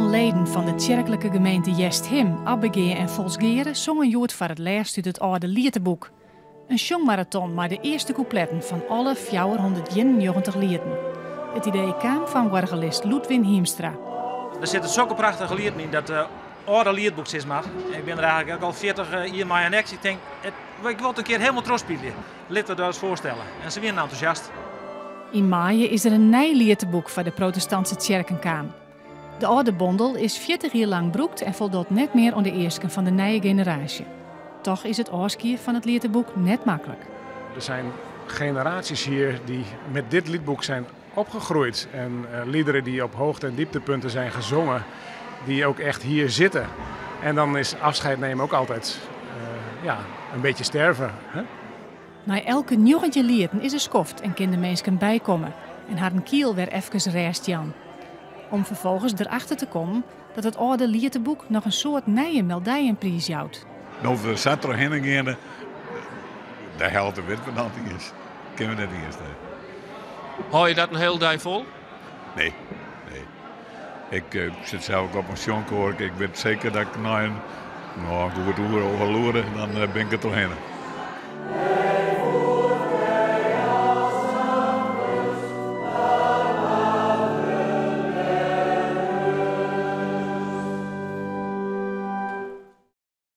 Leden fan de tsjerklike gemeente Easthim, Abbegea en Folsgeare songen hjoed foar it lêst út it âlde lieteboek. In sjongmaraton mei de earste kûpletten fan alle 491 lieten. It idee kaam fan oargelist Ludwin Hiemstra. Der sitte sokke prachtige lieten yn dat âlde lietboek sis mar. Ik bin der eigentlik ek al 40 jier mei oan ik tink, ik wol it in kear hielendal trochspylje. Litte we dat ris foarstelle. En se wienen entûsjast. Yn maaie is der in nij lieteboek foar de protestantske tsjerken kaam. De âlde bondel is 40 jier lang brûkt en foldocht net mear oan de easken fan de nije generaasje. Toch is it ôfskie fan it lieteboek net maklik. Er zijn generaties hier die met dit liedboek zijn opgegroeid. En liederen die op hoogte- en dieptepunten zijn gezongen, die ook echt hier zitten. En dan is afscheid nemen ook altijd ja, een beetje sterven. Hè? Nei elke 19 lieten is in skoft en kinne de minsken bykomme en harren kiel wer efkes rêst jaan. Om ferfolgens derachter te kommen dat it âlde lieteboek noch in soad nije meldijen priisjout. No we sa trochhinne geane, de helte wit we noch net iens. Kinne we net iens. Nee. Hâlde je dat in hiele dei fol? Nee, nee. Ik sit sels op in sjongkoar. Ik wit seker dat ik nei in, no, in goed oere of in oere, dan bin ik der trochhinne.